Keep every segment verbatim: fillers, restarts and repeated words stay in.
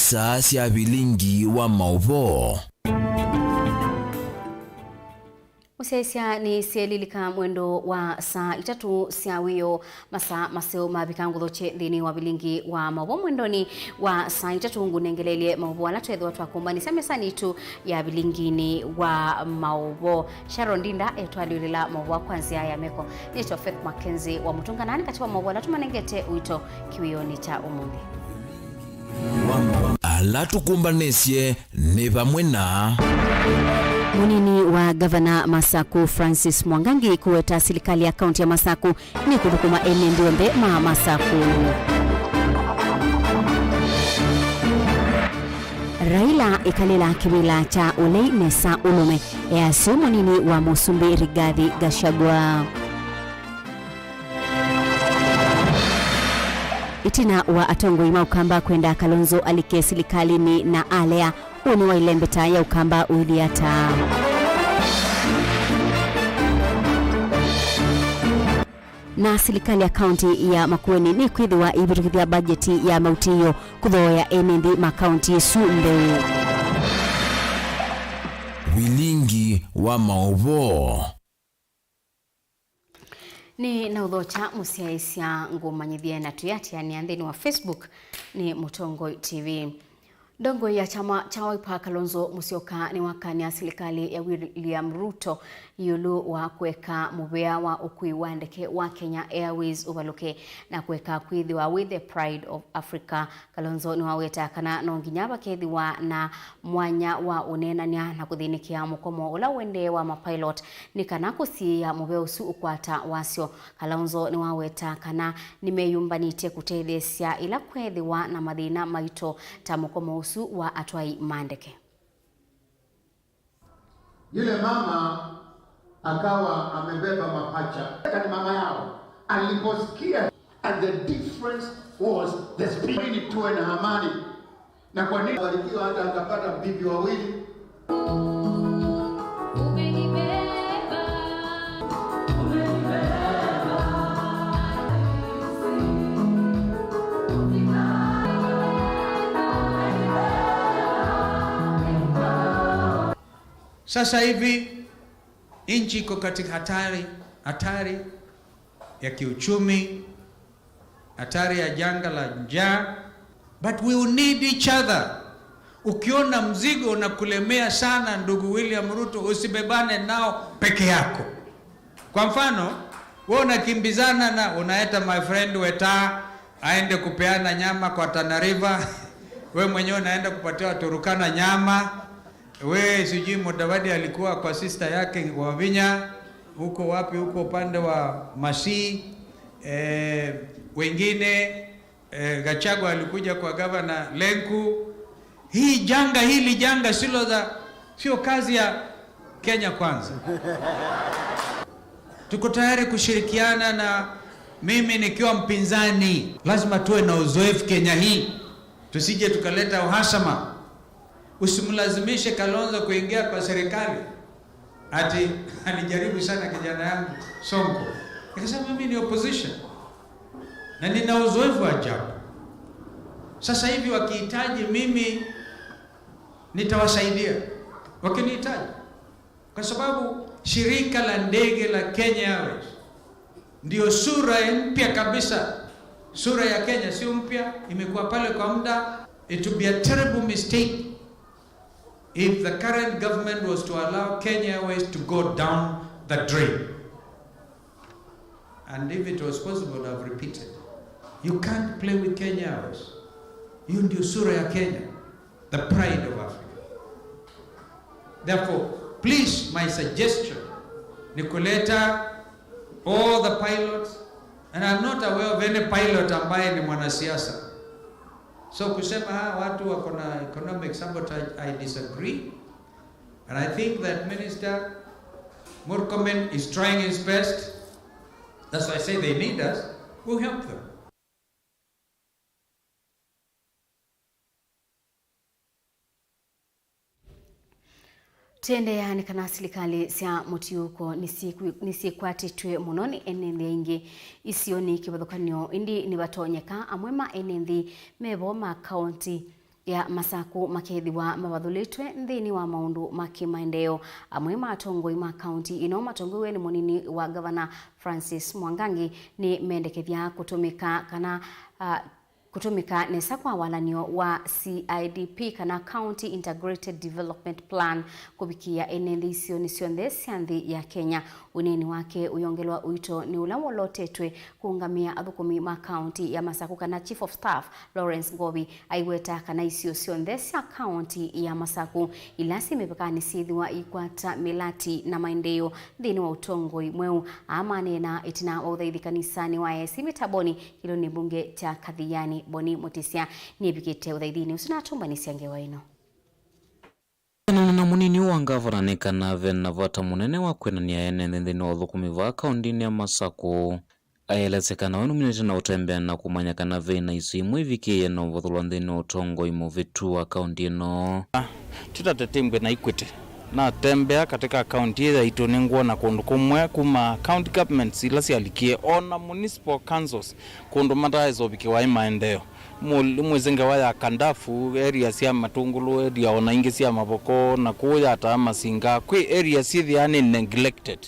Saa sya vilingi wa maũvoo. Mũsyaĩĩsya nĩ syelilika mwendo wa saa itatũ sya wĩoo, masaa maseo mavika ngũthokye nthĩnĩ wa vilingi wa maũvoo. Mwendonĩ wa saa itatũ ngũnengeleelye maũvoo ala tweethĩwa twakũmbanĩsya mesanĩ itũ ya vilinginĩ wa maũvoo. Sharon Ndinda etwalĩlĩla maũvoo kwa nzĩa ya meko. Nĩtwa Faith Mackenzie wa Mũtũnga, na nĩ katĩ wa maũvoo ala tũmanengete ũito kĩwĩonĩ kya ũmũnthĩ. Ala tũkũmbanĩsye nĩ vamwe na. Mũnini wa ngavana Masaku Francis Mwangangi kũweta silikalĩ ya kaunti ya Masaku nĩ kũthũkũma ene nthĩ onthe ma Masaku. Raila ĩkalĩla kĩvĩla kya ũlei nesa ũlũme, easya ũu mũnini wa mũsumbĩ Rigathi Gachagua. Ĩtina wa atongoi ma Ũkamba kwenda Kalonzo alike silikalĩnĩ na alea, ũnĩ wa ĩlembeta ya Ũkamba ũilyĩ ata? Na silikalĩ ya kaunti ya Makueni nĩkwĩthĩwa ĩivĩtũkĩthya mbajeti ya mautĩĩo kũthooea ene nthĩ ma kaunti ĩsu ntheu. Vilingi wa maũvoo. Nĩ na ũthokya mũsyaĩĩsya ngũmanyĩthye na twĩatĩanĩa nthĩnĩ wa Facebook nĩ Mũtongoi T V. Ndongoi ya kyama kya Wiper Kalonzo Musyoka nĩwakany'a silikalĩ ya William Ruto ĩũlũ wa kũeka mũvea wa ũkui wa ndeke wa Kenya Airways ũvalũke na kũeka kwĩthĩwa wĩ the pride of Africa. Kalonzo nĩwaweta kana no nginya vakethĩwa na mwanya wa ũneenany'a na kũthĩnĩkĩa mũkomo ũla ũendee wa mapilot nĩ kana kũsiĩĩa mũvea ũsu ũkwata wasyo. Kalonzo nĩwaweta kana nĩmeyũmbanĩtye kũtetheesya ĩla kweethĩwa na mathĩna maito ta mũkomo ũsu wa atwai ma ndeke. Yule mama akawa amebeba mapacha. Ni mama yao. Aliposikia, and the difference was the speed. Ili tuwe na amani. Na kwa nini Barikiwa hata akapata bibi wawili? Sasa hivi nchi iko katika hatari, hatari ya kiuchumi, hatari ya janga la njaa, but we will need each other. Ukiona mzigo unakulemea sana, ndugu William Ruto, usibebane nao peke yako. Kwa mfano, wewe unakimbizana na unaeta my friend Weta aende kupeana nyama kwa Tana River, wewe mwenyewe unaenda kupatia Turkana nyama, we sijui Mudavadi alikuwa kwa sister yake Wavinya, huko wapi, huko upande wa Masii, eh, wengine, eh, Gachagua alikuja kwa gavana Lenku. Hii janga, hili janga silo za, sio kazi ya Kenya Kwanza. Tuko tayari kushirikiana, na mimi nikiwa mpinzani, lazima tuwe na uzoefu Kenya hii, tusije tukaleta uhasama. Usimlazimishe Kalonzo kuingia kwa serikali. Ati alijaribu sana kijana yangu Sonko. Nikasema mimi ni opposition. Na nina uzoefu wa ajabu. Sasa hivi wakihitaji mimi, nitawasaidia. Wakinihitaji. Kwa sababu shirika la ndege la Kenya Airways ndio sura mpya kabisa. Sura ya Kenya sio mpya, imekuwa pale kwa muda. It would be a terrible mistake if the current government was to allow Kenya Airways to go down the drain. And if it was possible, I've repeated, you can't play with Kenya Airways. Hiyo ndio sura ya Kenya, the pride of Africa. Therefore, please, my suggestion ni kuleta all the pilots, and I'm not aware of any pilot ambaye ni mwanasiasa. So kusema hawa watu wako na economic sabotage, I disagree. And I think that Minister Murkomen is trying his best. That's why I say they need us. We'll help them. Tũendeea nĩ kana silikalĩ sya mũtiũko nĩsyĩkwatĩtw'e mũno nĩ ene nthĩ aingĩ isionĩ kĩvathũkany'o, ĩndĩ nĩvatonyeka amwe ma ene nthĩ me vo ma kaũnti ya Masaku makethĩwa mavathũlĩtwe nthĩnĩ wa maũndũ ma kĩmaendeeo. Amwe ma atongoi ma kaunti ĩno matongoew'e nĩ mũnini wa ngavana Francis Mwangangi nĩmendekethya kũtũmĩka kana, ah, kũtũmĩka nesa kwa walan'yo wa C I D P kana County Integrated Development Plan kũvikĩa ene nthĩ isionĩ syonthe sya nthĩ ya Kenya. Ũneeni wake ũyongelwa ũito nĩ ũla wolotetwe kũũngamĩa athũkũmi ma kaunti ya Masaku kana Chief of Staff Lawrence Ngovi aiweta kana isio syonthe sya kaunti ya Masaku ila syĩ mĩvakanĩ syĩthĩwa ikwata mĩlati na maendeeo nthĩnĩ wa ũtongoi mweũ. Aa maneena ĩtina wa ũthaithi kanisanĩ wa A I C mĩtambonĩ kĩlonĩ mbunge kya Kathiani. Boni Mũtĩsya nĩvikĩte ũthaithinĩ ũsu na atũmbanĩsya ngewa ĩno. Kũneena na mũnini wa ngavana nĩ kana ve na vata mũnene wa kwĩanany'a ene nthĩ nthĩnĩ wa ũthũkũmi vaa kaũntinĩ ya Masaku. Aelesya kana we nũminĩte na ũtembea na kũmanya kana ve na isio imwe ivikĩĩe na ũvathũlwa nthĩnĩ wa ũtongoi mũvĩtu wa kaũnti ĩno. Tũtate Tembwe na Equity. Natembea katika kaunti ĩĩ yaitũ, nĩngwona kũndũ kũmwe kuma county governments ila syalikie, ona municipal councils, kũndũ mataaĩsa ũvikĩwa nĩ maendeeo. Mu-, mwĩsĩ ngewa ya Kandafu, area sya Matũngũlũ area, ona ingĩ sya Mavoko, na kũu yataa Masinga, kwĩ area syĩthĩaa nĩ neglected.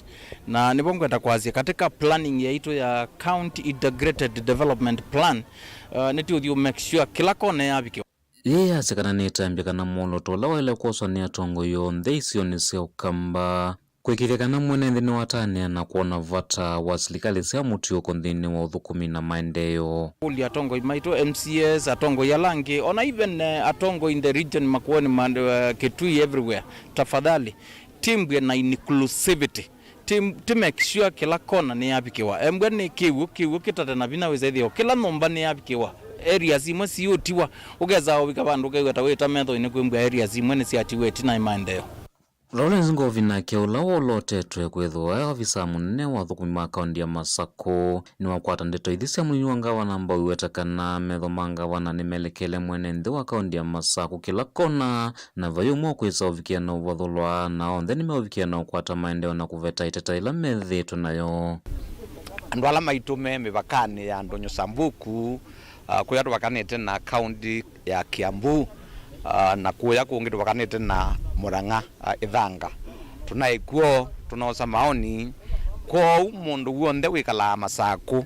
Na nĩvo ngwenda kwasya, katika planning yaitũ ya County Integrated Development Plan, uh, nĩtũũthi make sure kĩla kona yavikĩwa. Yĩĩ yasya kana nĩtambya kana mwolooto ũla waĩle kwoswa nĩ atongoi onthe isionĩ sya Ũkamba. Kwĩkĩĩthya kana mwene nthĩ nĩwatanĩa na kwona vata wa silikalĩ sya mũtiũko nthĩnĩ wa ũthũkũmi na maendeeo. Kũlya atongoi maitũ, M C As, atongoi ala angĩ, ona even, eh, atongoi in the region, Makueni, ma, eh, Kitui, everywhere, tafadhali, Tembwe na inclusivity. Ti, ti make sure kĩla kona nĩyavikĩwa. Embwe nĩ kĩw'ũ, kĩw'ũ kĩtate na vinya wĩsa ĩthĩo. Kĩla nyũmba nĩyavikĩwa. Areas imwe siũtiwa. Ũkesa ũvika vandũ ũkew'a ta wĩta metho-inĩ kwĩmbwa areas imwe nĩsyatiwe ĩtina nĩ maendeeo. Lawrence Ngovi nake, ũla wolotetwe kwĩthĩwa e ovisaa mũnene wa athũkũmi ma kaũnti ya Masaku, nĩwakwata ndeto ithi sya mũnini wa ngavana mbau iweta kana metho ma ngavana nĩmelekele mwene nthĩ wa kaũnti ya Masaku kĩla kona, na vai ũmwe ũkwĩsa ũvikĩa na ũvathũlwa, na onthe nĩmeũvikĩa na ũkwata maendeeo na kũveta ĩteta ĩla methĩĩtwe nayo. Andũ ala maitũ me mĩvakanĩ ya Ndonyo Sambuku, ah, kũya tũvakanĩte na kaũnti ya Kiambu, ah, na kũya kũngĩ tũvakanĩte na Murang'a, ah, Ithanga. Tũnaĩ kw'o, tũnoosa maoni. Kwoou mũndũ w'onthe wĩkalaa Masaku,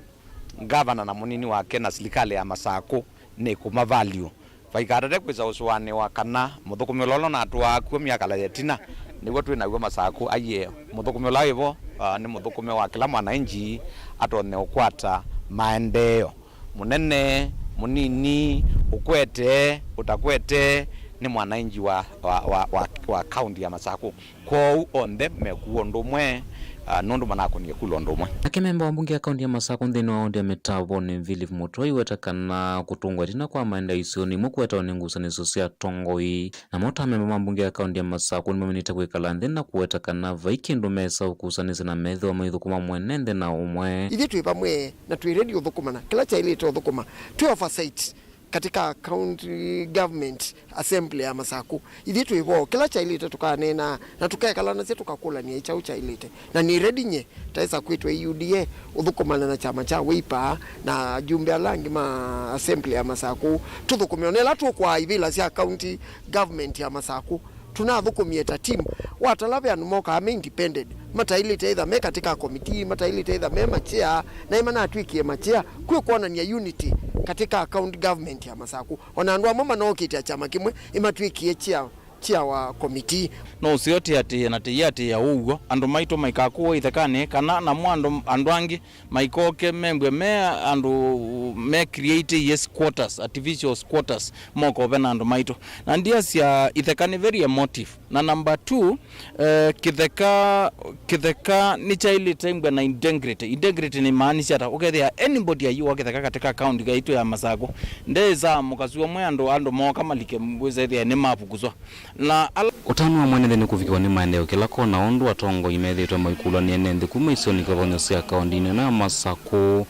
ngavana na mũnini wake na silikalĩ ya Masaku nĩ kũma value. Vaikatate kwĩsa ũsũanĩwa kana mũthũkũmi ũla ũla ũnatũaa kw'o myaka ya ĩtina nĩw'o twĩ naw'o Masaku. Aiee, mũthũkũmi ũla wĩ vo, ah, nĩ mũthũkũmi wa kĩla mwananchi atonye ũkwata maendeeo. Mũnene, mũnini, ũkwete, ũtakwete, nĩ mwananchi wa, wa, wa, wa, wa kaunti ya Masaku. Kwoou onthe mekuwa ũndũ ũmwe, ah, nũndũ manakũnie kula ũndũ ũmwe. Nake memba wa mbunge ya kaunti ya Masaku nthĩnĩ wa wodi ya Mĩtavonĩ, Philip Mũtũa, aiweta kana kũtũngwa ĩtina kwa maendeeo isionĩ imwe kũetawa nĩ ngusanĩsyo sya atongoi. Namo ta memba ma mbunge ya kaunti ya Masaku nĩmaminĩte kwĩkala nthĩ na kũweta kana vai kĩndũ mesa ũkusanĩsya na methĩwa maithũkũma mwene nthĩ na ũmwe. Ithyĩ twĩ vamwe na twĩ ready ũthũkũma na kĩla kyaĩlĩte ũthũkũma. Twĩ oversight katika county government assembly ya Masaku. Ithyĩ twĩ vo, kĩla kyaĩlĩte tũkaneena na tũkekala nasyo tũkakũlany'a kyaũ kyaĩlĩte. Na nĩ ready nye, taĩsa kwĩtwa U D A, ũthũkũmana na kyama kya Wiper na ajumbe ala angĩ ma assembly ya Masaku, tũthũkũme ona ĩla tũkwaa ivĩla sya county government ya Masaku. Tũnathũkũmie ta team. Watala ve andũ mokaa me independent, mataĩlĩte either me katika committee, mataĩlĩte either me machea, na ĩ manatw'ĩkie machea, kwĩ kwonany'a unity katika county government ya Masaku. Ona andũ amwe manookĩte kyama kĩmwe, ĩmatw'ĩkie chair, chair wa committee. No ũseo tĩatĩĩe na tĩiatĩĩa ũw'o, andũ maitũ maikakũwe ithekanĩ, kana namo andũ, andũ angĩ maikoke membwe me andũ me create yes quarters, artificial quarters, mokove na andũ maitũ. Na ndia sya itheka nĩ very emotive. Na number two, eh, kĩtheka, kĩtheka nĩkyaĩlĩte imbwa na integrity. Integrity nĩ maanisha ata? Ũkethĩa anybody ayĩwa kĩtheka katika county yaitũ ya Masaku, ndesa mũkasu ũmwe andũ, andũ moka malike wĩsethĩa nĩ mavukuswa. Na ala Ũtanu wa mwene nthĩ nĩ kũvikĩwa nĩ maendeeo kĩla kona, ũndũ atongoi methĩĩtwe maikũlwa nĩ ene nthĩ kuma isionĩ kĩvathũkany'o sya kaũntinĩ ĩno ya Masaku.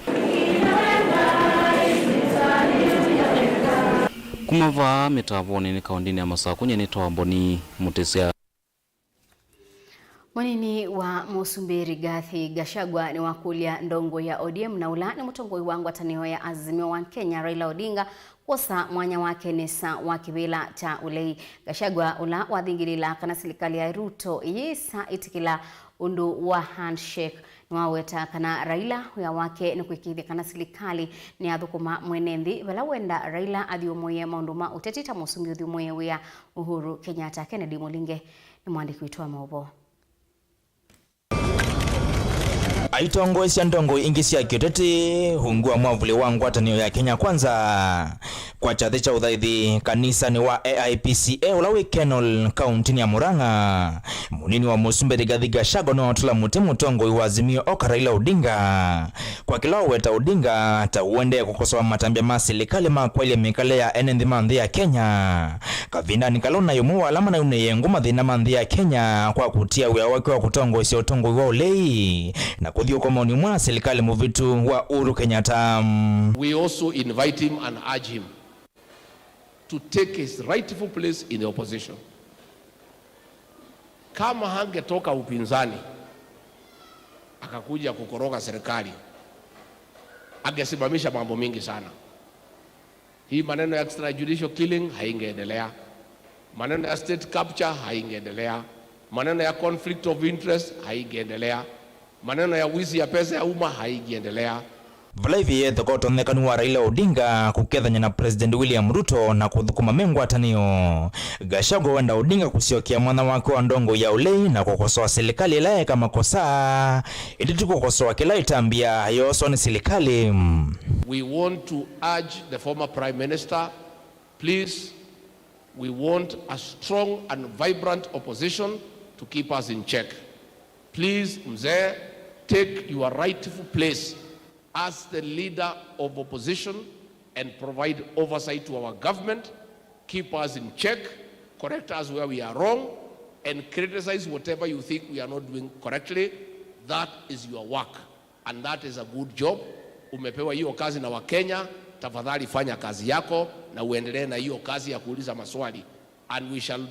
Kuma vaa mĩtavonĩ nĩ kaũntinĩ ya Masaku, nyie nĩtawa Mboni Mũtĩsya. Mũnini wa Mũsumbĩ Rigathi Gachagua nĩwakũlya ndongoi ya O D M na ũla nĩ mũtongoi wa ngwatanĩo ya Azimio One Kenya, Raila Odinga, kwosa mwanya wake nesa wa kĩvĩla kya ũlei. Gachagua, ũla wathingĩlĩĩla kana silikalĩ ya Ruto yĩsa ĩtĩkĩla ũndũ wa handshake, nĩwaweta kana Raila wĩa wake nĩ kũĩkĩĩthya kana silikalĩ nĩyathũkũma mwene nthĩ vala wenda Raila athyũmũĩe maũndũ ma ũteti ta mũsumbĩ ũthyũmũĩe wĩa Uhuru Kenyatta. Kennedy Mũlinge nĩ mwandĩki witũ wa maũvoo. Aitongoesya ndongoi ingĩ sya kĩũteti ungu wa mwavuli wa ngwatanĩo ya Kenya Kwanza kwa kyathĩ kya ũthaithi kanisanĩ wa A I P C A ũla wĩ Kenol, kauntinĩ ya Murang'a. Mũnini wa Mũsumbĩ Rigathi Gachagua nĩwatũla mũtĩ mũtongoi wa Azimio Oka Raila Odinga kwa kĩla waweta Odinga ta ũendee kũkosoa matambya ma silikalĩ ma kwaĩlya mĩkalĩle ya ene nthĩ ma nthĩ ya Kenya, kavindanĩ kala ũnaĩ ũmwe wa ala manaunĩie ngũ mathĩna ma nthĩ ya Kenya kwa kũtia wĩa wake wa kũtongoesya ũtongoi wa ũlei na kũthiũkũma ũnĩ ũmwe na silikalĩ mũvĩtu wa Uhuru Kenyatta. We also invite him and urge him to take his rightful place in the opposition. Kama hangetoka upinzani akakuja kukoroga serikali, angesimamisha mambo mingi sana. Hii maneno ya extrajudicial killing haingeendelea. Maneno ya state capture haingeendelea. Maneno ya conflict of interest haingeendelea. Maneno ya wizi ya pesa ya umma haingeendelea. Vala ĩvĩthe kwa ũtonyekanu wa Raila Odinga kũkethany'a na President William Ruto na kũthũkũma me ngwatanĩo, Gachagua wenda Odinga kũsyokea mwanya wake wa ndongoi ya ũlei na kũkosoa silikalĩ ĩla yeeka makosa, ĩndĩ ti kũkosoa kĩla ĩtambya yooswa nĩ silikalĩ. We want to urge the former Prime Minister, please, we want a strong and vibrant opposition to keep us in check. Please, Mzee, take your rightful place as the leader of opposition and provide oversight to our government. Keep us in check, correct us where we are wrong, and criticize whatever you think we are not doing correctly. That is your work, and that is a good job. Umepewa hiyo kazi na Wakenya, tafadhali fanya kazi yako na uendelee na hiyo kazi ya kuuliza maswali, and we shall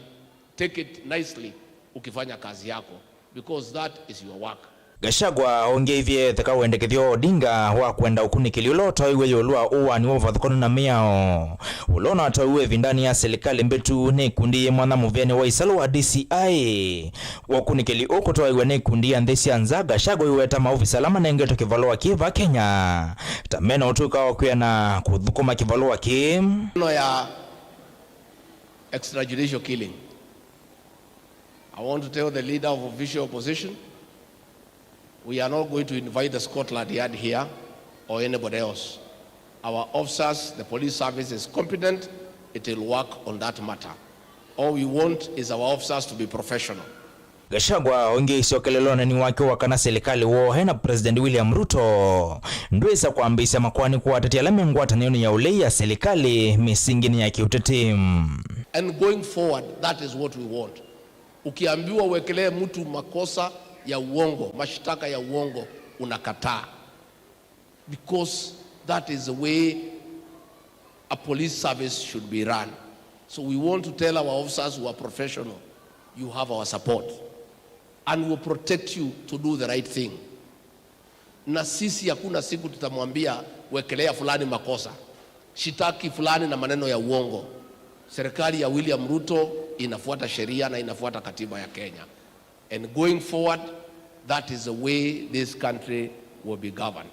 take it nicely ukifanya kazi yako, because that is your work. Gachagua ongethya etheka wendekethyo wa Odinga wa kwenda ũkunĩkĩli ũla ũtoiwe ĩũlũ wa ũaani wa ũvathũkanu na mĩao, ũla ũnatoiwe ĩvindanĩ ya silikalĩ mbĩtu nĩ ikundi yĩ mwanya mũvĩanĩ wa ĩsalũ wa D C I. Wa ũkunĩkĩli ũũ kũtoiwe nĩ ikundi ya nthĩ sya nza, Gachagua aiweta maovisa ala manengetwe kĩvalũa kĩĩ va Kenya ta mena ũtũĩka wa kwĩana kũthũkũma kĩvalũa kĩĩ. Neno ya extrajudicial killing. I want to tell the leader of official opposition, we are not going to invite the Scotland Yard here or anybody else. Our officers, the police service is competent, it will work on that matter. All we want is our officers to be professional. Gachagua ongea ĩsyokelela ũneeni wake wa kana silikalĩ woo na President William Ruto ndwĩsa kwambĩĩsya makoani kũatĩtya ala me ngwatanĩonĩ ya ũlei ya silikalĩ mĩsinginĩ ya kĩũteti. And going forward, that is what we want. Ukiambiwa uwekelee mtu makosa ya uongo, mashtaka ya uongo, unakataa. Because that is the way a police service should be run. So we want to tell our officers who are professional, you have our support. And we will protect you to do the right thing. Na sisi hakuna siku tutamwambia, "Wekelea fulani makosa, shitaki fulani na maneno ya uongo." Serikali ya William Ruto inafuata sheria na inafuata katiba ya Kenya. And going forward, that is the way this country will be governed.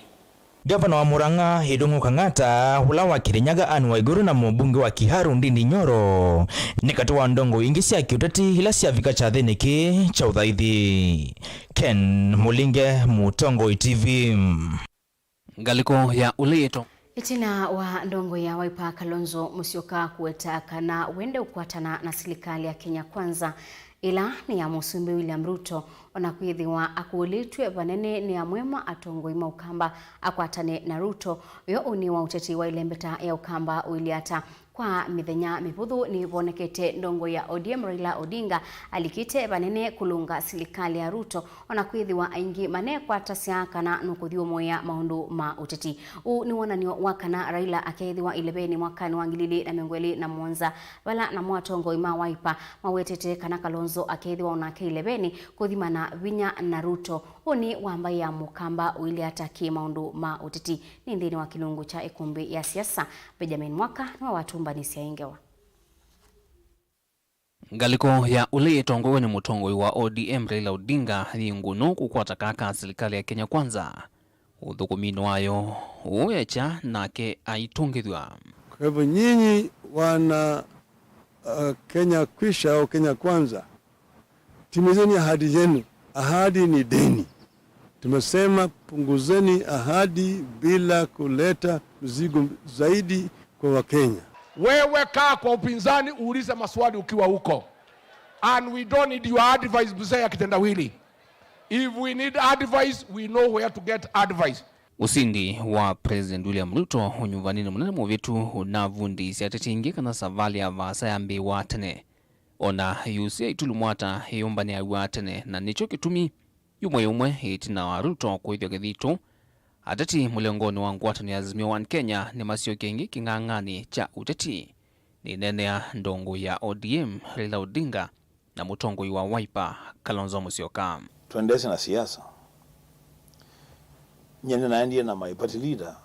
Gavana wa Murang'a, Irungu Kang'ata, ũla wa Kirinyaga, Anne Waiguru, na mũmbunge wa Kiharu, Ndindi Nyoro, nĩ katĩ wa ndongoi ingĩ sya kĩũteti ila syavika kyathĩnĩ kĩĩ kya ũthaithi. Ken Mũlinge, Mũtongoi T V. Ngalĩko ya ũlĩĩto. Ĩtina wa ndongoi ya Wiper Kalonzo Musyoka kũweta kana wende ũkwatana na silikalĩ ya Kenya Kwanza, ĩla nĩ ya Mũsumbĩ William Ruto, o na kwĩthĩwa akũlĩtw'e vanene nĩ amwe ma atongoi ma Ũkamba akwatane na Ruto, yo ũnĩ wa ũteti wa ĩlembeta ya Ũkamba ũilyĩ ata? Kwa mĩthenya mĩvũthũ nĩvonekete ndongoi ya O D M Raila Odinga alikĩte vanene kũlũnga silikalĩ ya Ruto, o na kwĩthĩwa aingĩ manekwatasya kana nũkũthyũmũĩa maũndũ ma ũteti. Ũũ nĩ wonany'o wa kana Raila akeethĩwa ĩlevenĩ mwakanĩ wa ngili ilĩ na mĩongo ĩlĩ na mũonza, vala namo atongoi ma Wiper mawetete kana Kalonzo akeethĩwa o nake ĩlevenĩ kũthimana vinya na Ruto. Ũnĩ wa mbaĩ ya Mũkamba ũilye ata kĩ maũndũ ma ũteti? Nĩ nthĩnĩ wa kĩlungu kya ĩkũmbĩ ya siasa. Benjamin Mwaka nĩwe watũmbanĩsya ĩ ngewa. Ngalĩko ya ũla yĩtongoew'e nĩ mũtongoi wa O D M Raila Odinga yĩ ngũnũ kũkwata kaa ka silikalĩ ya Kenya Kwanza ũthũkũminĩ wayo, ũũ ekya nake aitũngĩthw'a. Kwa hivyo nyinyi wana, uh, Kenya Kwisha au Kenya Kwanza, timizeni ahadi yenu. Ahadi ni deni. Tumesema punguzeni ahadi bila kuleta mzigo zaidi kwa Wakenya. Wewe kaa kwa upinzani, uulize maswali ukiwa huko. And we don't need your advice, mzee ya kitendawili. If we need advice, we know where to get advice. Ũsindi wa President William Ruto ũnyuvanĩnĩ mũnene mũvĩtu ũnavundĩisye ateti aingĩ kana savalĩ ya vaasa yambĩĩwa tene. O na ĩũsĩ ya itulumwata ĩyũmbanĩaw'a tene, na nĩkyo kĩtumi yumwa yũmwe ĩtina wa Ruto kũĩthya kĩthitũ, ateti mũlengonĩ wa ngwatanĩo ya Azimio One Kenya nĩmasyokie ĩngĩ kĩng'ang'anĩ kya ũteti. Nĩneenea ndongoi ya O D M Raila Odinga na mũtongoi wa Wiper Kalonzo Musyoka. Twendeesye na siasa. Nyie nĩnaendie na my party leader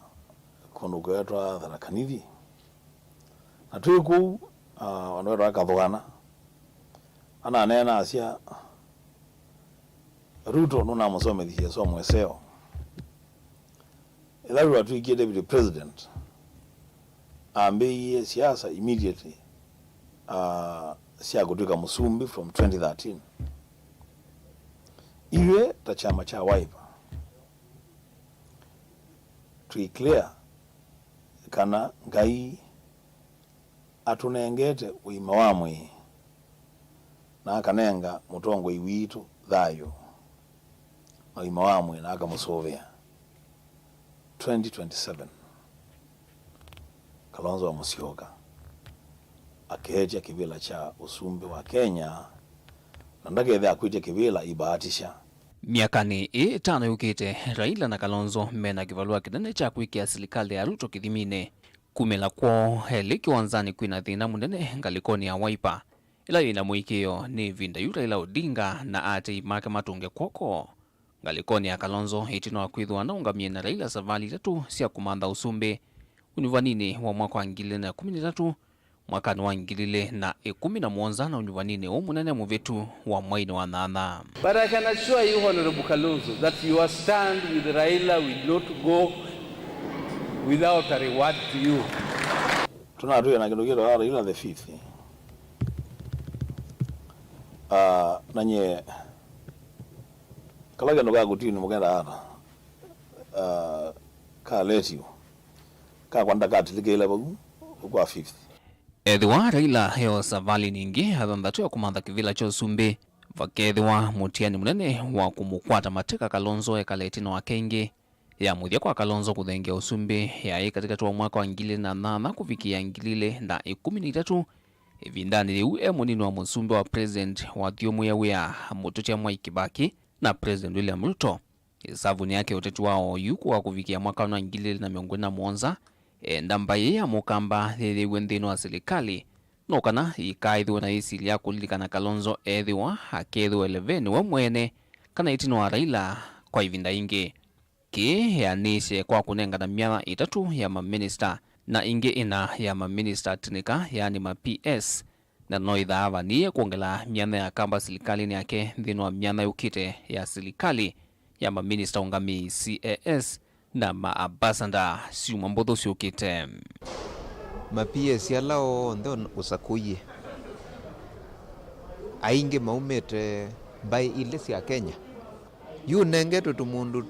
kũndũ kweetwa Tharaka Nithi. Na twĩ kũu, ah, vandũ veetwa Kathũgana, ananeena asya, Ruto nũnamũsomethisye ĩsomo ĩseo. Ĩla Ruto atw'ĩkie deputy president, ambĩĩie siasa immediately, ah, sya kũtw'ĩka mũsumbĩ from twenty thirteen. Ithyĩ ta kyama kya Wiper, twĩ clear kana Ngai atũnengete ũima wa mwĩĩ, na akanenga mũtongoi witũ thayũ na ũima wa mwĩĩ, na akamũsũvĩa. Twenty twenty-seven, Kalonzo wa Musyoka akeetya kĩvĩla kya ũsumbĩ wa Kenya, na ndakethĩa akwĩtya kĩvĩla ibaatisha. Myakanĩ ĩĩ ĩtano yũkĩte, Raila na Kalonzo mena kĩvalũa kĩnene kya kwĩkĩa silikalĩ ya Ruto kĩthiminĩ. Kumĩla kwoo elĩ kĩwanzanĩ kwĩna thĩna mũnene ngalĩkonĩ ya Wiper, ĩla yĩna mũĩkĩĩo nĩ ĩvinda yu Raila Odinga na aatĩĩi make matũnge kw'oko. Ngalĩkonĩ ya Kalonzo, ĩtina wa kwĩthĩwa naũngamie na Raila savalĩ itatũ sya kũmantha ũsumbĩ, ũnyuvaninĩ wa mwaka wa ngili ilĩ na ĩkũmi na itatũ, mwakanĩ wa ngili ilĩ na ĩkũmi na mũonza, na ũnyuvaninĩ ũũ mũnene mũvĩtu wa mwainĩ wa nyanya. But I can assure you, Honorable Kalonzo, that your stand with Raila will not go without a reward to you. Tũnatwĩe na kĩndũ kĩtawa Raila the fifth. Ah, na nyie, kala kĩndũ ka kũtini mũkenda ata, ah, ka letio, kakwa ndakatilĩkĩĩle vau kwa fifth. Ethĩwa Raila e o savalĩnĩ ĩngĩ ya thanthatũ ya kũmantha kĩvĩla kya ũsumbĩ, vakethĩwa mũtiani mũnene wa kũmũkwata mateka Kalonzo ekale ĩtina wake ĩngĩ. Ya mũthya kwa Kalonzo kũthengeea ũsumbĩ yaĩ katĩkatĩ wa mwaka wa ngili ilĩ na nyanya kũvikĩĩa ngili ilĩ na ĩkũmi na itatũ, ĩvindanĩ yĩu e mũnini wa mũsumbĩ wa President wathyũmũie wĩa mũtũtya Mwai Kĩbakĩ na President William Ruto. Ĩsavunĩ yake ũteti wa oyu kũka kũvikĩĩa mwaka wa ngili ilĩ na mĩongo ĩlĩ na mũonza, enda mbaĩ ya Mũkamba yĩthĩiwe nthĩnĩ wa silikalĩ, no kana ĩkaaĩthĩwe na yĩsilya ya kũlilikana Kalonzo ethĩwa akeethĩwa eleveni we mwene kana ĩtina wa Raila kwa ĩvinda yĩngĩ. Kĩĩ eanĩisye kwa kũnengana myanya ĩtatũ ya maminista na ĩngĩ ĩna ya maminista tinĩka, yaani ma P S, na no ĩthaavanie kwongela myanya ya Kamba silikalĩnĩ yake nthĩnĩ wa myanya yũkĩte ya silikalĩ ya maminista ũngamĩi, C A S, na maambasada syumwa mbũthũ syũkĩte. Ma P S ala onthe ũsakũie, aingĩ maumĩte mbaĩ ilĩ sya Kenya. Yu ũnengetwe tũmũndũ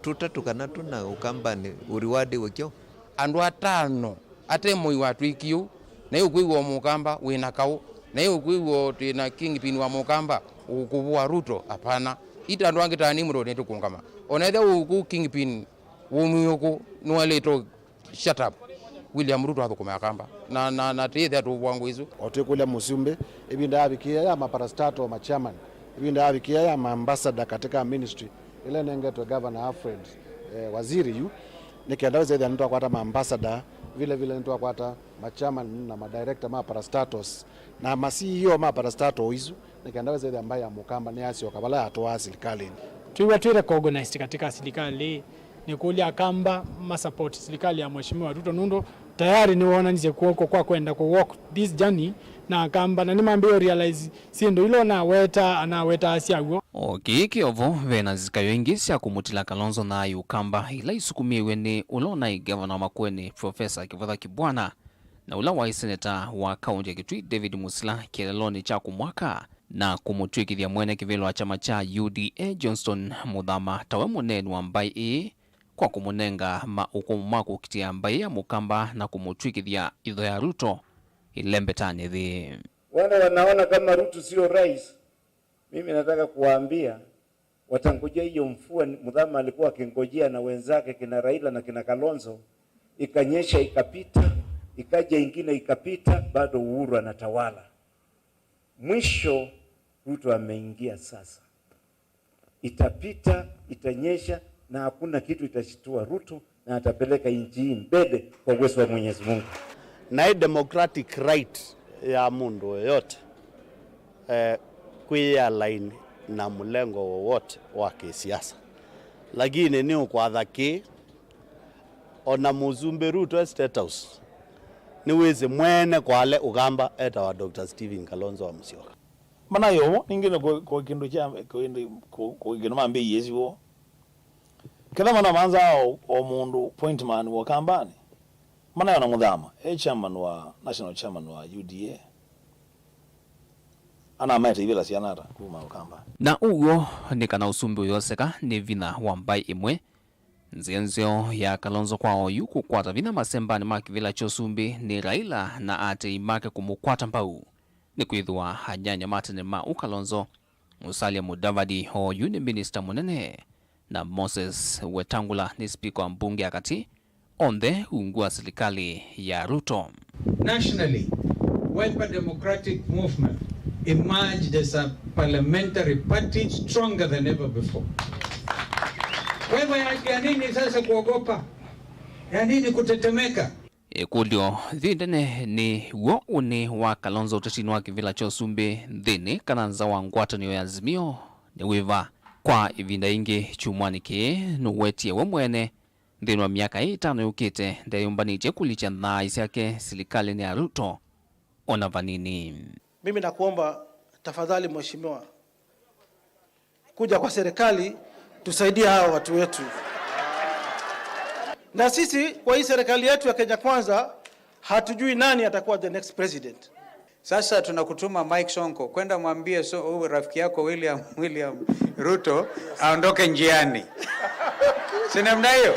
tũtatũ kana tũna Ũkambanĩ, ũriwadĩwe kyaũ? Andũ atano ate Moi watwĩkie ũu, na ĩ ũkwĩw'a o Mũkamba wĩ na kaũ, na ĩ ũkwĩw'a o twĩ na kingpin wa Mũkamba ũkũvũa Ruto? Apana. Ita andũ angĩ ta Nimrod nĩtũkũngama. O na ethĩwa ũkũ kingpin wũmwĩũkũ nĩwaĩlĩte shut up. William Ruto athũkũme Akamba. Na, na, na tĩĩthĩa tũvũa ngũ isu. O twĩkũlya mũsumbĩ, ĩvinda yavikĩĩa ya maparastatal ma chairman, ĩvinda yavikĩĩa ya maambassador katika ministry ĩla ĩnengetwe Governor Alfred, eh, Waziri yu, nĩ kenda wĩsethĩa nĩtwakwata maambassador, vile vile nĩtwakwata machairman na madirector ma parastatals na ma C E O ma parastatal isu, Nĩ kenda wĩsĩthya mbaĩ ya Mũkamba nĩyasyoka vala yatũaa silikalĩnĩ. Twĩw'a twĩ recognized katika silikalĩ, nĩkũlya Akamba ma support silikalĩ ya Mheshimiwa Ruto nũndũ tayari nĩwoonanisye kw'oko kwa kwenda kũ walk this journey na Akamba, na nĩmambĩĩe realize syĩndũ ila ũnaweta, anawetaa syaw'o. O kĩĩ kĩovo, ve na nzikayo ingĩ sya kũmũtila Kalonzo na ayũ Kamba ila isukumĩĩw'e nĩ ũla ũnaĩ ngavana wa Makueni, Professor Kivutha Kibwana, na ũla waĩ seneta wa kaũnti ya Kitui, David Musila, kĩeleelonĩ kya kũmwaka na kũmũtw'ĩkĩthya mwene kĩvĩla wa kyama kya U D A, Johnston Muthama, tawe mũneeni wa mbaĩ ĩĩ, kwa kũmũnenga maũkũmũ ma kũkitĩa mbaĩ ya Mũkamba na kũmũtw'ĩkĩthya itho ya Ruto ĩlembetanĩ thĩ. Wale wanaona kama Ruto sio rais, mimi nataka kuwaambia, watangojea hiyo mvua Muthama alikuwa akingojea na wenzake kina Raila na kina Kalonzo, ikanyesha ikapita, ikaja ingine ikapita, bado Uhuru anatawala. Mwisho Ruto ameingia sasa. Itapita, itanyesha, na hakuna kitu itashitua Ruto, na atapeleka nchi hii mbele kwa uwezo wa Mwenyezi Mungu. Na ĩ democratic right ya mũndũ yoyote, eh, kwĩyĩalaini na mũlengo wowote wa kĩsiasa. Lakini nĩ ũkwatha kĩ, ona Mũsumbĩ Ruto e State House, nĩwĩsĩ mwene kwa ale Ũkamba etawa Doctor Stephen Kalonzo wa Musyoka. Manayo ningĩ nĩ kũ-, kũ-, kĩndũ kya, kũ-, kĩndũ, kũ-, kũ-, kĩndũ mambĩĩie siw'o. Ketha mana manza o, o mũndũ point man wa Ũkambanĩ. Manayo na Mũthama, e chairman wa, national chairman wa U D A. Anamaete ivĩla syana ata kuma Ũkambanĩ. Na ũw'o nĩ kana ũsumbĩ ũyoseka nĩ vinya wa mbaĩ ĩmwe. Nzĩa nzeo ya Kalonzo kwa oyu kũkwata vinya masembanĩ ma kĩvĩla kya ũsumbĩ nĩ Raila na aatĩĩi make kũmũkwata mbau. Nĩkwĩthĩwa anyanya ma tene ma ũ Kalonzo, Musalia Mudavadi oyu nĩ minista mũnene, na Moses Wetangula nĩ spika wa mbunge ya katĩ, onthe ungu wa silikalĩ ya Ruto. Nationally, Wiper Democratic Movement emerged as a parliamentary party stronger than ever before. Kwa hivyo ya, ya nini sasa kuogopa? Ya nini kutetemeka? Ĩkũlyo yĩ ndene nĩ w'o ũnĩ wa Kalonzo ũtetinĩ wa kĩvĩla kya ũsumbĩ nthĩnĩ, kana nza wa ngwatanĩo ya Azimio nĩ wĩva? Kwa ĩvinda yĩngĩ kyumwanĩ kĩĩ, nũwetie we mwene nthĩnĩ wa myaka ĩĩ ĩtano yũkĩte ndeyũmbanĩtye kũlikya thaaĩ syake silikalĩnĩ ya Ruto ona vanini. Mimi nakuomba tafadhali, mheshimiwa, kuja kwa serikali, tusaidie hawa watu wetu. Na sisi kwa hii serikali yetu ya Kenya Kwanza, hatujui nani atakuwa the next president. Sasa tunakutuma Mike Sonko, kwenda mwambie so, huyu rafiki yako William, William Ruto aondoke njiani. Si namna hiyo?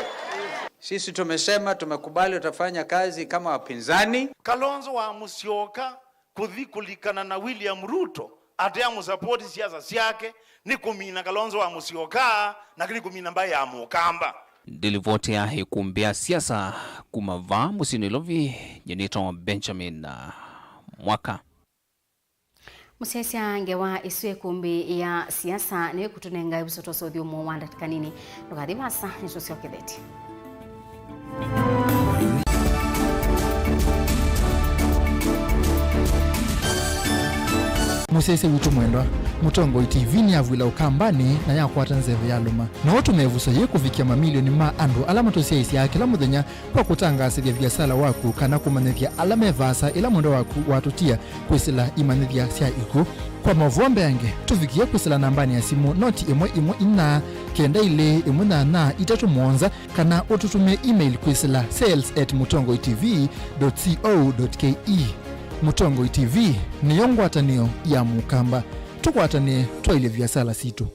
Sisi tumesema tumekubali, tutafanya kazi kama wapinzani. Kalonzo wa Musyoka kũthi kũlikana na William Ruto ateamũsapoti siasa syake, nĩ kũmina Kalonzo wa Musyoka, na nĩ kũmina mbaĩ ya Mũkamba. Ndilivoti ya ĩkumbĩ ya siasa kuma vaa mũsyĩ Nairobi, nyie nĩtawa Benjamin, ah, Mwaka. Mũsyaĩĩsya ngewa ĩsu ya ĩkumbĩ ya siasa nĩyo ĩkũtũnenga ĩvuso twa ũthyũmũo wa ndatĩka nini. Ndũkathi vaasa, nĩtũsyokethetye. Mũsyaĩĩsya witũ mwendwa, Mũtongoi T V nĩyavw'ĩla Ũkambanĩ na yakwata nzeve ya lũma. No ũtũme ĩvuso yĩĩ kũvikĩa mamilioni ma andũ ala matũsyaĩĩsyaa kĩla mũthenya kwa kũtangaasĩthya viasala waku kana kũmanyĩthya ala me vaasa ĩla mwendwa waku watũtia kwĩsĩla imanyĩthya sya ikw'ũ. Kwa maũvoo mbeange, tũvikĩe kwĩsĩla nambanĩ ya simũ noti ĩmwe ĩmwe inya kenda ilĩ ĩmwe nyanya itatũ mũonza, kana ũtũtũmĩe email kwĩsĩla sales at mũtongoi T V dot co dot K E. Mũtongoi T V nĩyo ngwatanĩo ya Mũkamba. Tũkwatanĩe twaĩlye viasala sitũ.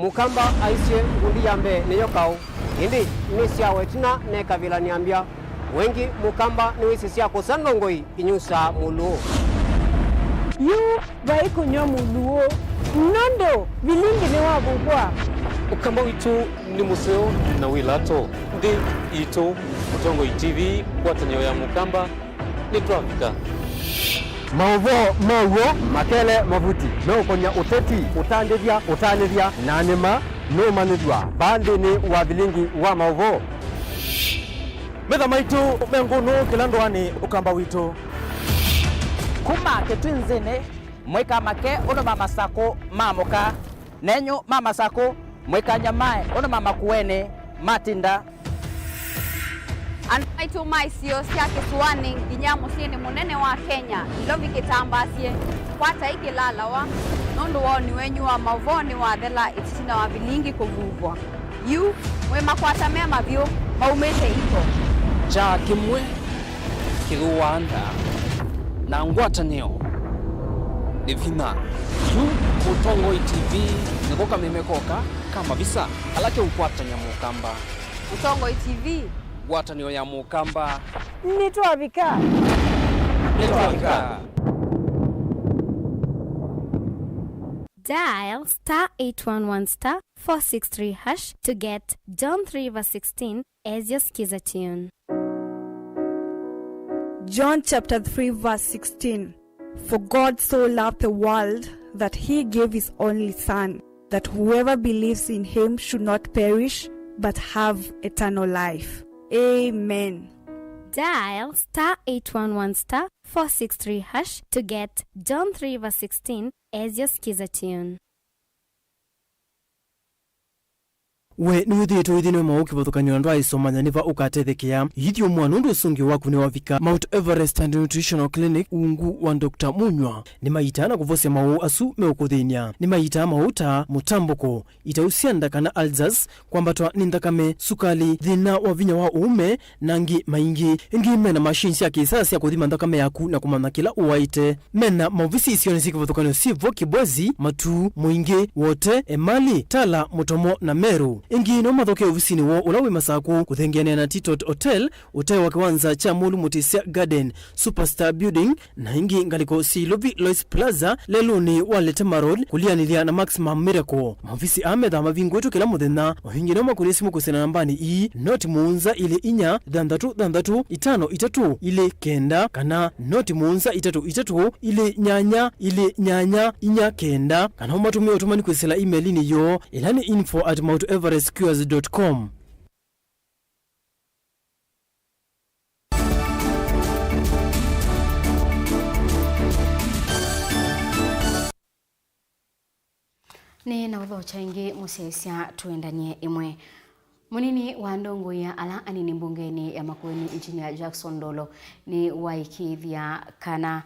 Mũkamba aisye ngundi ya mbee nĩyo kaũ, ĩndĩ nĩ syawa ĩtina mekavĩla nĩ ambya. Wengĩ Mũkamba nĩwĩsĩ sya kũsa ndongoi inyusaa mũlũũ. Yu vai kũnyw'a mũlũũ, nũndũ vilingi nĩwavukwa. Ũkamba witũ nĩ mũseo na wĩ lato. Nthĩ itũ, Mũtongoi T V, ngwatanĩo ya Mũkamba. Nĩtwavika. Maũvoo ma w'o makele mavuti meũkony'a ũteti, ũtandĩthya, ũtanĩthya, na nĩma nũũmanyĩthw'a vaa nthĩnĩ wa vilingi wa maũvoo. Metha maitũ me ngũnũ kĩla ndũanĩ Ũkamba witũ. Kuma Kĩtwinzĩnĩ, mũikamake ũndũ ma Masakũ maamũka, nenyu ma Masakũ mũikanyamae ũndũ ma Makueni matinda. Andũ maitũ ma isio sya kĩsũanĩ nginya mũsyĩnĩ mũnene wa Kenya, Nairobi kĩtambaasye, kwatai kĩlalawa, nũndũ woni wenyu wa maũvoo nĩwathela ĩtina wa vilingi kũvuvwa. Yu, mwĩ makwata me mavyũ, maumĩte iko. Kyaa kĩmwe kĩthũaa nda na ngwatanĩo nĩ vinya. Yu Mũtongoi T V nĩko kameme koka ka mavisa ala keũkwatany'a Mũkamba. Mũtongoi T V. Ngwatanĩo ya Mũkamba. Nĩtwavika. Nĩtwavika. Dial star eight one one star four six three hash to get John three verse sixteen as your Skiza tune. John chapter three verse sixteen. For God so loved the world that he gave his only Son, that whoever believes in him should not perish but have eternal life. Amen. Dial star eight one one star four six three hash to get John three verse sixteen as your Skiza tune. We nĩwĩthĩĩtwe ũithĩnĩwe maũũ kĩvathũkany'o na ndwaaĩsomanya nĩ va ũkatethekea? Ithyũmũa nũndũ ũsũngĩo waku nĩwavika. Mount Everest and Nutritional Clinic, ungu wa Doctor Munywa, nĩmaitaa na kũvosya maũũ asu meũkũthĩny'a. Nĩmaitaa maũũ ta mũtambũko, itau sya nda kana ulcers, kwambatwa nĩ nthakame, sukali, thĩna wa vinya wa ũũme, na angĩ maingĩ. Ĩngĩ mena machine sya kĩsaa sya kũthima nthakame yaku na kũmanya kĩla ũwaĩte. Mena maovisi isionĩ syĩ kĩvathũkany'o syĩ vo Kibwezi, Matuu, Mũingĩ, Wote, Emali, Tala, Mũtomo na Meru. Ĩngĩ no mathokee ovisinĩ woo ũla wĩ Masakũ, kũthengeanĩa na Titot Hotel, ũtee wa kĩwanza kya Mũlu Mũtĩsya Garden, Superstar Building, na ĩngĩ ngalĩko syĩ Ilovi Lois Plaza, lelũnĩ wa Letema Road, kũlianĩlya na Maximum Miracle. Maovisi aa methaa mavingũĩtwe kĩla mũthenya. O ĩngĩ no makũlye simũ kwĩsĩla nambanĩ ii, noti mũonza ilĩ inya thanthatũ thanthatũ itano itatũ ilĩ kenda kana noti mũonza itatũ itatũ ilĩ nyanya ilĩ nyanya inya kenda, kana ũmatũmĩe ũtũmani kwĩsĩla email-inĩ yoo, ĩla nĩ info at mount everest cures dot com. Nĩ na ũthokya ĩngĩ mũsyaĩĩsya tũendanie ĩmwe. Mũnini wa ndongoi ya ala anini mbungenĩ ya Makueni, Engineer Jackson Ndolo, nĩwaĩkĩĩthya kana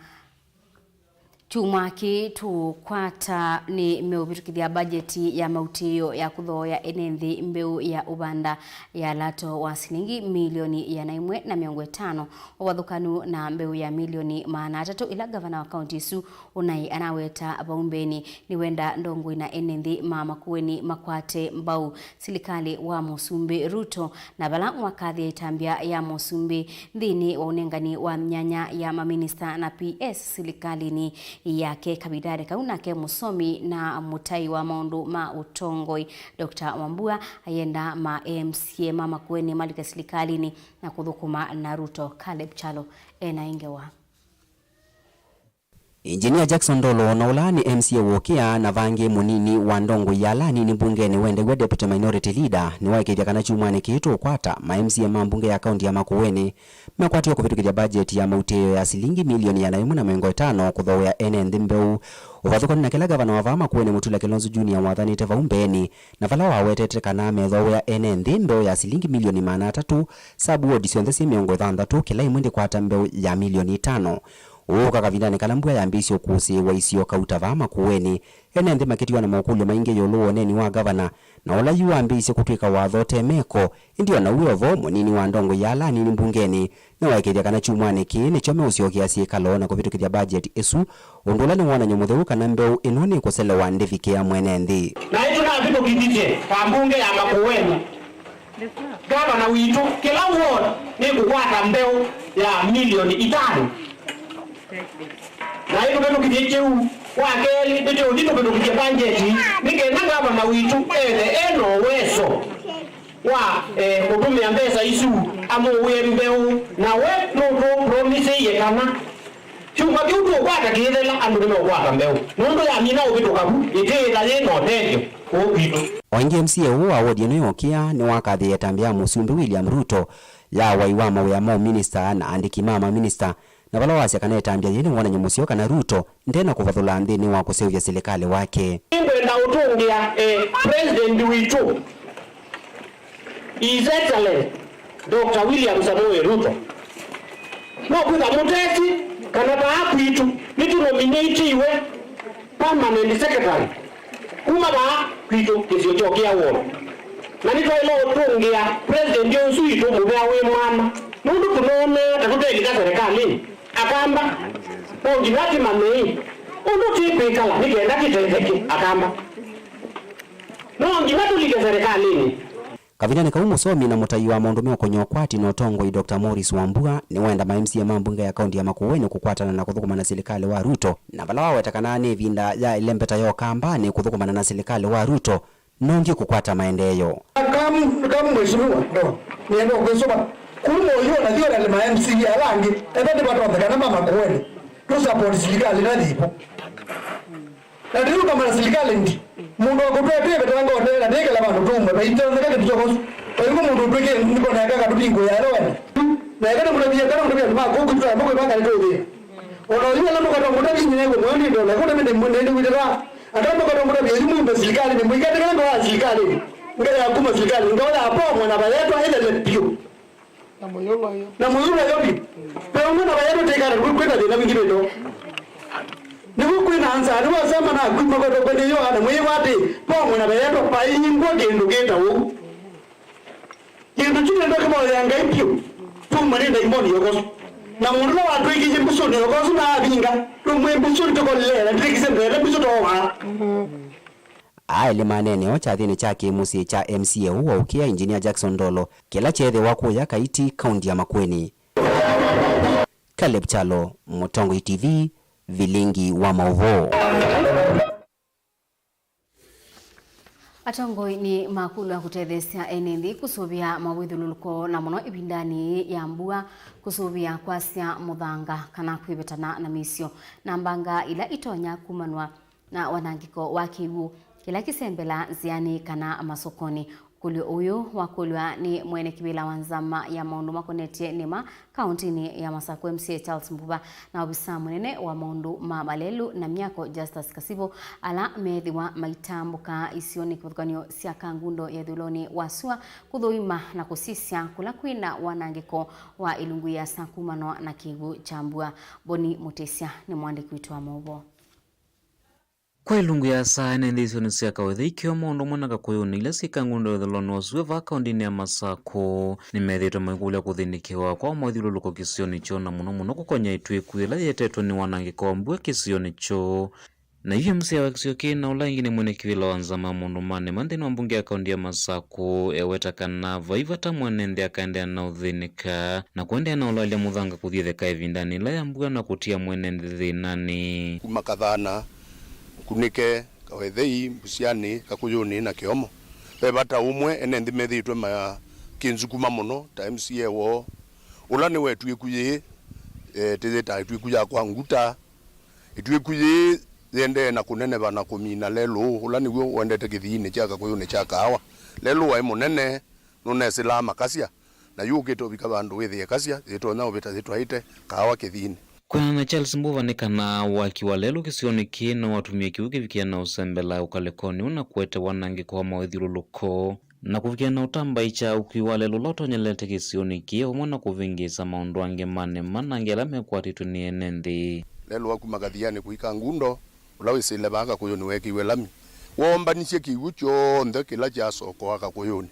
kyumwa kĩĩ tũkwata nĩ meũvĩtũkĩthya mbajeti ya mautĩĩo ya kũthooea ene nthĩ mbeũ ya ũvanda ya lato wa silingi milioni ĩana ĩmwe na mĩongo ĩtano, ũvathũkanu na mbeũ ya milioni maana atatũ ĩla ngavana wa kaunti ĩsu ũnaĩ anaweta vau mbeenĩ. Nĩwenda ndongoi na ene nthĩ ma Makueni makwate mbau silikalĩ wa Mũsumbĩ Ruto, na vala mwakathĩa ĩtambya ya Mũsumbĩ nthĩnĩ wa ũnengani wa myanya ya maminista na P S silikalĩnĩ yake. Kavindanĩ kau nake mũsomi na mũtai wa maũndũ ma ũtongoi, Doctor Wambua ayenda ma M C A ma Makueni malike silikalĩnĩ na kũthũkũma na Ruto. Caleb Kyalo ena ĩ ngewa. Engineer Jackson Ndolo, na ũla nĩ M C A wa ũkĩa na vangĩ mũnini wa ndongoi ya ala anini mbungenĩ wendew'a Deputy Minority Leader, nĩwaĩkĩĩthya kana kyumwanĩ kĩĩ tũũkwata ma M C A ma mbunge ya kaunti ya Makueni mekwatĩwe kũvĩtũkĩthya mbajeti ya mautĩĩo ya silingi milioni ĩana ĩmwe na mĩongo ĩtano kũthooea ene nthĩ mbeũ, ũvathũkanu na kĩla ngavana wa vaa Makueni Mutula Kilonzo Junior wathanĩte vau mbeenĩ, na vala wawetete kana methooea ene nthĩ mbeũ ya silingi milioni maana atatũ, sub ward syonthe syĩ mĩongo ĩthanthatũ, kĩla ĩmwe ndĩkwata mbeũ ya milioni itano. Ũũ ũka kavindanĩ kala mbua yambĩĩsye ũkũsĩĩwa isio kauta vaa Makueni, ene nthĩ makĩtiwa na mokũlyo maingĩ ĩũlũ wa ũneeni wa ngavana, na ũla yu wambĩĩsye kũtw'ĩka watho ũte meko. Ĩndĩ o na wĩ o vo, mũnini wa ndongoi ya ala anini mbungenĩ nĩwaĩkĩĩthya kana kyumwanĩ kĩĩ nĩkyo meũsyokea syĩkalo na kũvĩtũkĩthya mbajeti ĩsu, ũndũ ũla nĩ wonany'o mũtheu kana mbeũ ĩno nĩkũselewa ndĩvikĩa mwene nthĩ. Na ĩtũnavĩtũkĩthĩtye ta mbunge ya Makueni, ngavana witũ, kĩla ward nĩkũkwata mbeũ ya milioni itano. Na ĩtũvĩtũkĩthye kĩu, wa kelĩ, nĩtũũthi tũvĩtũkĩthye mbanjeti, nĩ kenda ngavana witũ ethe e na ũweso wa, eh, kũtũmĩa mbesa isu amũũĩe mbeũ, na we nũtũpromisĩie kana kyumwa kĩu tũũkwata kĩyĩthela andũ nĩmeũkwata mbeũ, nũndũ yamina ũvĩtũka vu, ĩtĩĩla yĩ na ũtethyo kũũ kwitũ. O ĩngĩ, M C A ũũ wa wodi ĩno ya ũkĩa nĩwakathĩĩe ĩtambya ya Mũsumbĩ William Ruto ya wai wa mawĩa ma ũminista na andĩki ma maminista, Na vala wasya kana ĩtambya yĩĩ nĩ wonany'o mũseo kana Ruto nde na kũvathũla nthĩnĩ wa kũseũvya silikalĩ wake. Nĩngwenda ũtũngĩa, eh, President witũ, His Excellency Doctor William Samoei Ruto. No kwĩka mũteti kana vaa kwitũ nĩtũnominĩtĩiwe permanent secretary kuma vaa kwitũ kĩsio kya Ũkĩa Ward. Na nĩtwaĩle ũtũngĩa President ũsu witũ mũvea wĩ mwana, nũndũ tũnoonaa ta tũtelika serikalĩnĩ. Akamba, no nginya tũmanye ũndũ tũkwĩkala nĩ kenda tũtetheke, Akamba. No nginya tũlike serikalĩnĩ. Kavindanĩ kau, mũsomi na mũtai wa maũndũ meũkonya ũkwati na ũtongoi Doctor Maurice Wambua nĩwenda ma M C A ma mbunge ya kaunti ya Makueni kũkwatana na kũthũkũma na silikalĩ wa Ruto, na vala waweta kana nĩ ĩvinda ya ĩlembeta ya Ũkambanĩ kũthũkũmana na silikalĩ wa Ruto, nongi kũkwata maendeeo. Kam, kam mheshimiwa, ndo nĩenda kwĩsũva kuma ũyu na thiorali ma M C A ala angĩ, ethwa nĩvatonyeka kana ma Makueni, tũ support silikalĩ na thivo. Na tũyũkamana silikalĩ ndi. Mũndũ wa kũtwetw'e vetanga ũtee na ndĩkela vandũ tũumwe, vaitetheka kĩndũ kyokosu. Vaingũ mũndũ ũtwĩkĩe nĩkoneka katũvingũĩa ĩla wenda. Na eka nĩmũtavie kana mũtavie andũ ma kũu kwitũ aya makwĩvanga nĩtũthĩe. O na ũyu ala mũkatwa mũtavi nyina ĩkwe mwendi ndola, ĩkũta mĩndĩ mwĩndĩ witĩka. Aka mũkatwa mũtavie yu mumbe silikalĩ, nĩ mũikatĩkana ndola ya silikalĩ. Ngaya ya kuma silikalĩ, ngao ya pomwe na vayetwa ĩthele piũ. Na mũyũlwa yo. Na mũyũlwa yo vyũ. Ve ũmwe na vayetwa tĩkana kwĩ, kwĩna thĩna wingĩ vĩndo. Nĩw'o kwĩna ansa, nĩw'o asema na kwĩ makoto kwende yo ana mwĩwa atĩ, pomwe na vayetwa paingwa kĩndũ kĩta ũu. Kĩndũ kyu nĩndo kĩvoya Ngai vyũ. Tuma nĩ ndaimoni yokosu. Na mũndũ ũla watwĩkĩie mbisũnĩ yokosu na avinga, tũmwĩ mbisũnĩ tũkolea, na ndĩkĩsembele mbisũ towa. Aa elĩ maneeneo kyathĩnĩ kya kĩ-mũsyĩ kya M C A ũũ wa Ũkĩa, Engineer Jackson Ndolo, kĩla kyeethĩwa kũya Kaiti, kaunti ya Makueni. Caleb Kyalo, Mũtongoi T V, vilingi wa maũvoo. Atongoi nĩ makũlw'a kũtetheesya ene nthĩ kũsũvĩa mawĩthyũlũlũko, na mũno ĩvindanĩ ya mbua, kũsũvĩa kwasya mũthanga kana kwĩvetana na mĩisyo na mbanga ila itonya kumanwa na wanangĩko wa kĩw'ũ kĩla kĩsembela nzĩanĩ kana masokonĩ. Ũkũlyo ũyũ wakũlw'a nĩ mwene kĩvĩla wa nzama ya maũndũ makonetye nĩma kaũntĩnĩ ya Masakũ, M C A Charles Mbuva, na ovisaa mũnene wa maũndũ ma malelũ na myako Justus Kasivo, ala meethĩwa maitambũka isionĩ kĩvathũkany'o sya Kangundo ya ĩthũĩlonĩ wa sua kũthũima na kũsisya kũla kwĩna wanangĩko wa ilungu iasa kumanwa na kĩw'ũ kya mbua. Boni Mũtĩsya nĩ mũandĩki witũ wa maũvoo. Kwa ilungu ya saa ene nthĩ isionĩ sya Kawethei, Kĩomo, ũndũ ũmwe na Kakũyũnĩ, ila syĩ Kangundo ya ĩthũĩlonĩ wa sua vaa kaũntĩnĩ ya Masakũ, nĩmethĩĩtwe maikũlya kũthĩnĩkĩwa kwa mawĩthyũlũlũko kĩsionĩ kyoo, na mũno mũno kũkonya ĩtw'ĩku yĩla yĩetetwe nĩ wanangĩko wa mbua kĩsionĩ kyoo. Na yu M C A wa kĩsio kĩĩ na ũla ĩngĩ nĩ mwene kĩvĩla wa nzama ya maũndũ ma nĩma nthĩnĩ wa mbunge ya kaũntĩ ya Masakũ, eweta kana vai vata mwene nthĩ akaendeea na ũthĩnĩka na kũendeea na ũlalya mũthanga kũthi ĩtheka ĩvindanĩ yĩla ya mbua na kũtia mwene nthĩ thĩnanĩ. Kuma Kathana, Nkunĩke, Kawethei, Mbusyanĩ, Kakũyũnĩ na Kĩomo, ve vata ũmwe ene nthĩ methĩĩtwe makĩnsukuma mũno ta M C A woo, ũla nĩ wa ĩtw'ĩku yĩĩ, eh, tĩyĩtaa ĩtw'ĩku ya kwa Nguta. Ĩtw'ĩku yĩĩ yĩendee na kũneneva na kũmina lelũ ũla nĩw'o ũendete kĩthiinĩ kya Kakũyũnĩ kya Kaawa. Lelũ waĩ mũnene, nũnesĩlaa makasya, na yu ũkĩte ũvika vandũ wĩthĩe kasya yĩtonya ũvĩta yĩtwaĩte kaawa kĩthiinĩ. Kwĩanana na Charles Mbuva, nĩ kana waki wa lelũ kĩsionĩ kĩĩ no watumie kĩw'ũ kĩvikĩa na ũsembela ũkalĩkonĩ ũũ na kũete wanangĩko wa mawĩthyũlũlũko, na kũvikĩa na ũtambaĩkya ũkui wa lelũ ũla ũtonyelete kĩsionĩ kĩĩ, vamwe na kũvĩngĩĩsa maũndũ angĩ ma nĩma na angĩ ala mekwatĩtwe nĩ ene nthĩ. Lelũ wa kuma Kathianĩ kũika Ngundo, ũla wĩsĩle vaa Kakũyũnĩ weekĩiwe lami, woombanisye kĩw'ũ kyonthe kĩla kyasokoa Kakũyũnĩ.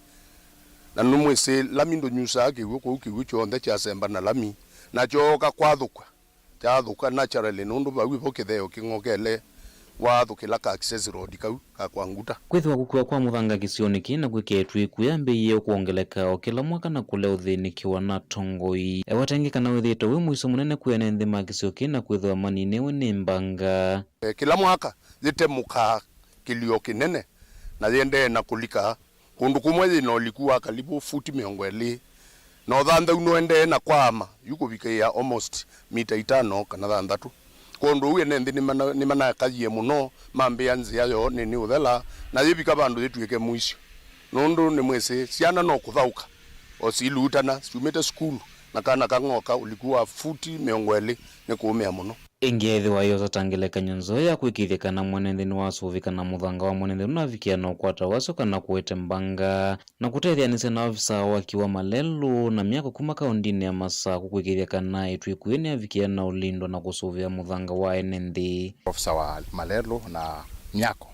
Na nĩmwĩsĩ lami ndũnyusaa kĩw'ũ, kwoou kĩw'ũ kyonthe kyasemba na lami, na kyooka kwathũka, kyathũka naturally, nũndũ vau vo kĩtheo kĩng'okele, waathũkĩla ka access road kau ka kwa Nguta. Kwĩthĩwa kũkua kwa mũthanga kĩsionĩ kĩĩ na kwĩkĩa ĩtw'ĩku yambĩĩie kwongeleka o kĩla mwaka na kũlea ũthĩnĩkĩwa na atongoi. Eweta ĩngĩ kana wĩthĩĩtwe wĩ mũisyo mũnene kwĩ ene nthĩ ma kĩsio kĩĩ na kwĩthĩwa maninĩwe nĩ mbanga. E, kĩla mwaka yĩtemũkaa kĩlio kĩnene na yĩendee na kũlika kũndũ kũmwe yĩ na ũliku wa kalivu futi mĩongo ĩlĩ na ũthanthau nũendee na kwaama yu kũvikĩĩa almost mita itano kana thanthatũ. Kwondũ ũu ene nthĩ nĩmana-, nĩmanakayie mũno, mambĩa nzĩa yoo nĩnĩũthela na yĩvika vandũ yĩtw'ĩke mũisyo, nũndũ nĩmwĩsĩ syana no kũthaũka o siluutana syumĩte sukulu Na kana kang'oka ũliku wa futi mĩongo ĩlĩ nĩ kũũmĩa mũno. Ĩngĩ ethĩwa yosa ta ngelekany'o nzeo ya kwĩkĩĩthya kana mwene nthĩ nĩwasũvĩka na mũthanga wa mwene nthĩ nũnavikĩa na ũkwata wasyo kana kũete mbanga, na kũtetheanĩsya na ovisaa wa waki wa malelũ na myako kuma kaũndĩnĩ ya Masakũ kwĩkĩĩthya kana ĩtw'ĩku yĩĩ nĩyavikĩa na ũlindwa na kũsũvĩa mũthanga wa ene nthĩ. Ofisa wa malelũ na myako.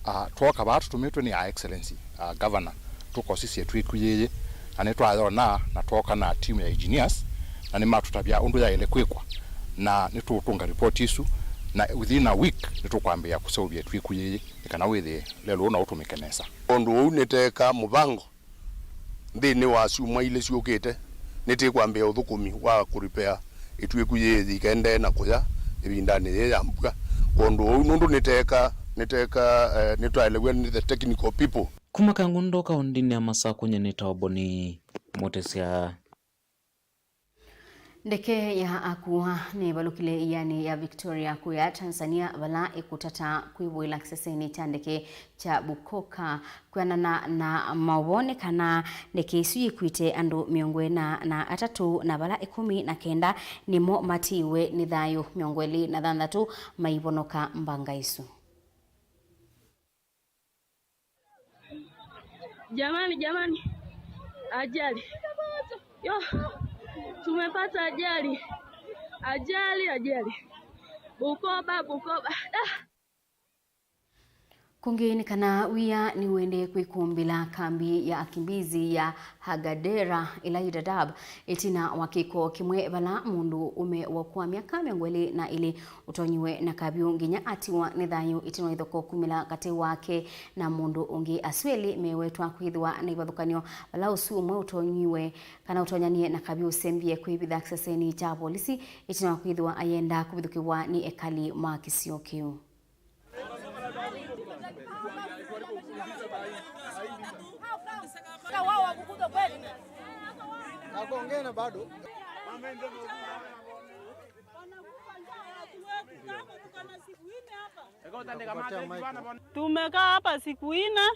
Ah, twooka vaa tũtũmĩtwe nĩ Her Excellency, ah, Governor, tũkosisye ĩtw'ĩku yĩĩ, na nĩtwayona na twooka na timu ya engineers, na nĩmatũtavya ũndũ yaĩle kwĩkwa, na nĩtũũtũnga ripoti isu, na within a week nĩtũkwambĩĩa kũseũvya ĩtw'ĩku yĩĩ nĩ kana wĩthĩe lelũ ũũ no ũtũmĩke nesa. Ũndũ ũu nĩteeka mũvango nthĩnĩ wa syumwa ilĩ syũkĩte, nĩtĩkwambĩĩa ũthũkũmi wa kũripea ĩtw'ĩku yĩĩ yĩikendee na kũya ĩvindanĩ yĩĩ ya mbua. Kwondũ ũu, nũndũ nĩteka, nĩteka, eh, nĩtwaelew'a nĩ the technical people. Kuma Kangundo kaũndĩnĩ ya Masakũ, nyie nĩtawa Boni Mũtĩsya. Ndeke ya akua nĩvalũkile ĩanĩ ya Victoria kũya Tanzania, vala ĩkũtata kwĩvũĩla kĩsesenĩ kya ndeke kya Bukoka. Kwĩanana na maũvoo nĩ kana ndeke ĩsu yĩkuĩte andũ mĩongo ĩna na atatũ, na vala ĩkũmi na kenda nĩmo matiiwe nĩ thayũ, mĩongo ĩlĩ na thanthatũ maivonoka mbanga ĩsu. Jamani, jamani. Ajali. Yo. Tumepata ajali. Ajali, ajali. Bukoba, Bukoba. Da. Kũngĩ nĩ kana wia nĩũendee kwĩkũmbĩla kambi ya akimbizi ya Hagadera, ĩla yĩ Dadaab, ĩtina wa kĩko kĩmwe vala mũndũ ũme wa ũkũũ wa myaka mĩongo ĩlĩ na ĩlĩ ũtonyiwe na kavyũ nginya atiwa nĩ thayũ ĩtina wa ithoko kumĩla katĩ wake na mũndũ ũngĩ. Asu elĩ mewetwa kwĩthĩwa na ivathũkany'o, vala ũsu ũmwe ũtonyiwe kana ũtonyanie na kavyũ ũsembie kwĩvitha kĩsesenĩ kya volisi ĩtina wa kwĩthĩwa ayenda kũvithũkĩw'a nĩ ekali ma kĩsio kĩu. Tumekaa hapa siku nne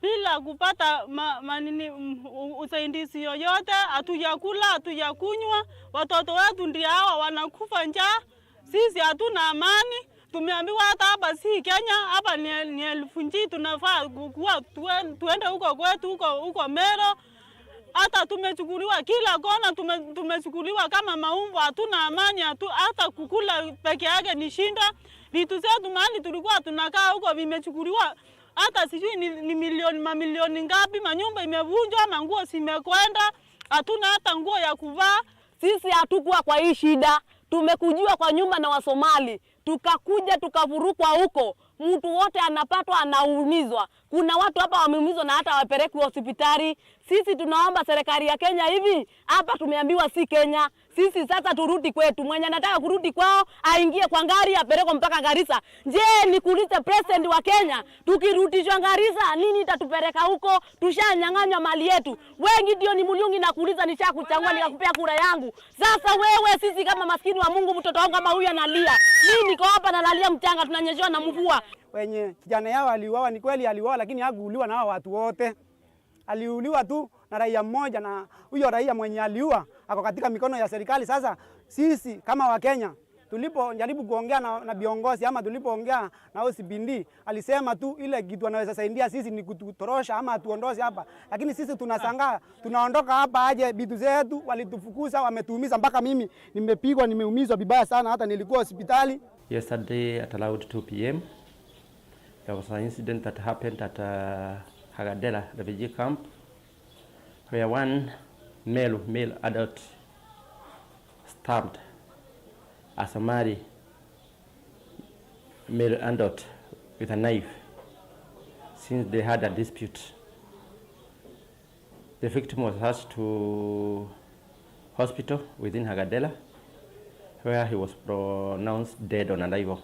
bila kupata ma-, manini, mm, u-, usaidizi yoyote, hatujakula, hatujakunywa, watoto wetu ndio hawa wanakufa njaa. Sisi hatuna amani. Tumeambiwa hata hapa si Kenya, hapa ni, ni elfu nji tunafaa kukua, tuen-, tuende huko kwetu, huko, huko Meru. Hata tumechukuliwa kila kona, tume-, tumechukuliwa kama maumbo, hatuna amani, hatu-, hata kukula peke yake ni shida. Vitu zetu mahali tulikuwa tunakaa huko vimechukuliwa, hata sijui ni, ni milioni, mamilioni ngapi, manyumba imevunjwa, manguo zimekwenda, hatuna hata nguo ya kuvaa. Sisi hatukuwa kwa hii shida. Tumekujiwa kwa nyumba na Wasomali. Tukakuja tukavurukwa huko. Mtu wote anapatwa anaumizwa. Kuna watu hapa wameumizwa na hata wapelekwi hospitali. Sisi tunaomba serikali ya Kenya hivi, hapa tumeambiwa si Kenya. Sisi sasa turudi kwetu. Mwenye anataka kurudi kwao, aingie kwa gari, apelekwe mpaka Garissa. Je, nikuulize president wa Kenya, tukirudishwa Garissa, nini itatupeleka huko? Tushanyang'anywa mali yetu. Wewe Gideon Muriungi, nakuuliza, nishakuchagua nikakupea kura yangu. Sasa wewe, sisi kama maskini wa Mungu, mtoto wangu kama huyu analia. Mimi niko hapa nalalia mchanga, tunanyeshewa na mvua. Wenye kijana yao aliuawa, ni kweli aliuawa, lakini hakuuliwa na hao watu wote. Aliuliwa tu na raia mmoja, na huyo raia mwenye aliua ako katika mikono ya serikali. Sasa sisi kama Wakenya, tulipojaribu kuongea na, na viongozi ama tulipoongea na O C P D, alisema tu ile kitu anaweza saidia sisi ni kututorosha ama atuondoshe hapa. Lakini sisi tunashangaa, tunaondoka hapa aje, vitu zetu walitufukuza, wametuumiza, mpaka mimi nimepigwa, nimeumizwa vibaya sana, hata nilikuwa hospitali. Yesterday at around two p m, there was an incident that happened at, uh, Hagadela refugee camp, where one male, male adult stabbed a Somali male adult with a knife since they had a dispute. The victim was rushed to hospital within Hagadela, where he was pronounced dead on arrival.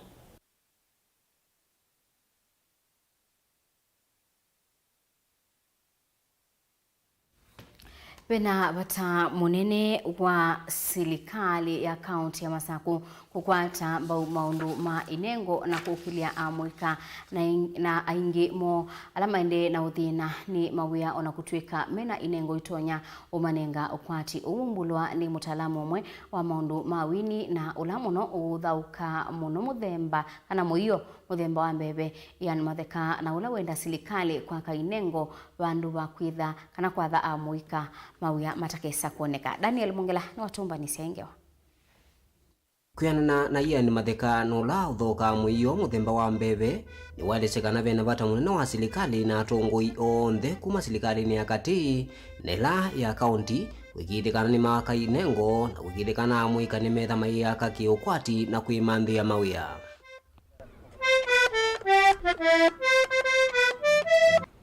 Vena vata mũnene wa silikalĩ ya kaũntĩ ya Masaku kũkwata mbau maũndũ ma inengo na kũkĩlya amũika na ing-, na aingĩ moo ala maendee na ũthĩna nĩ mawĩa, o na kũtw'ĩka mena inengo itonya ũmanenga ũkwati. Ũu umbulwa nĩ mũtaalamu ũmwe wa maũndũ ma wini na ũla mũno ũũthaũka mũno mũthemba kana mũio mũthemba wa mbeve, Ian Matheka, na ũla wenda silikalĩ kwaka inengo vandũ va kwĩtha kana kwatha amũika mawĩa matakesa kwoneka. Daniel Mongela nĩwatũmbanĩsya ĩ ngewa. Kwĩanana na Ian Matheka, na ũla ũthaũkaa mũio mũthemba wa mbeve, nĩwaelesya kana vena vata mũnene wa silikalĩ na atongoi onthe kuma silikalĩnĩ ya katĩ na ĩla ya kaũntĩ kũĩkĩĩthĩkana nĩmaka inengo na kũĩkĩĩthĩkana amũika nĩmetha mayĩaka kĩũkwati na kwĩmanthĩa mawĩa.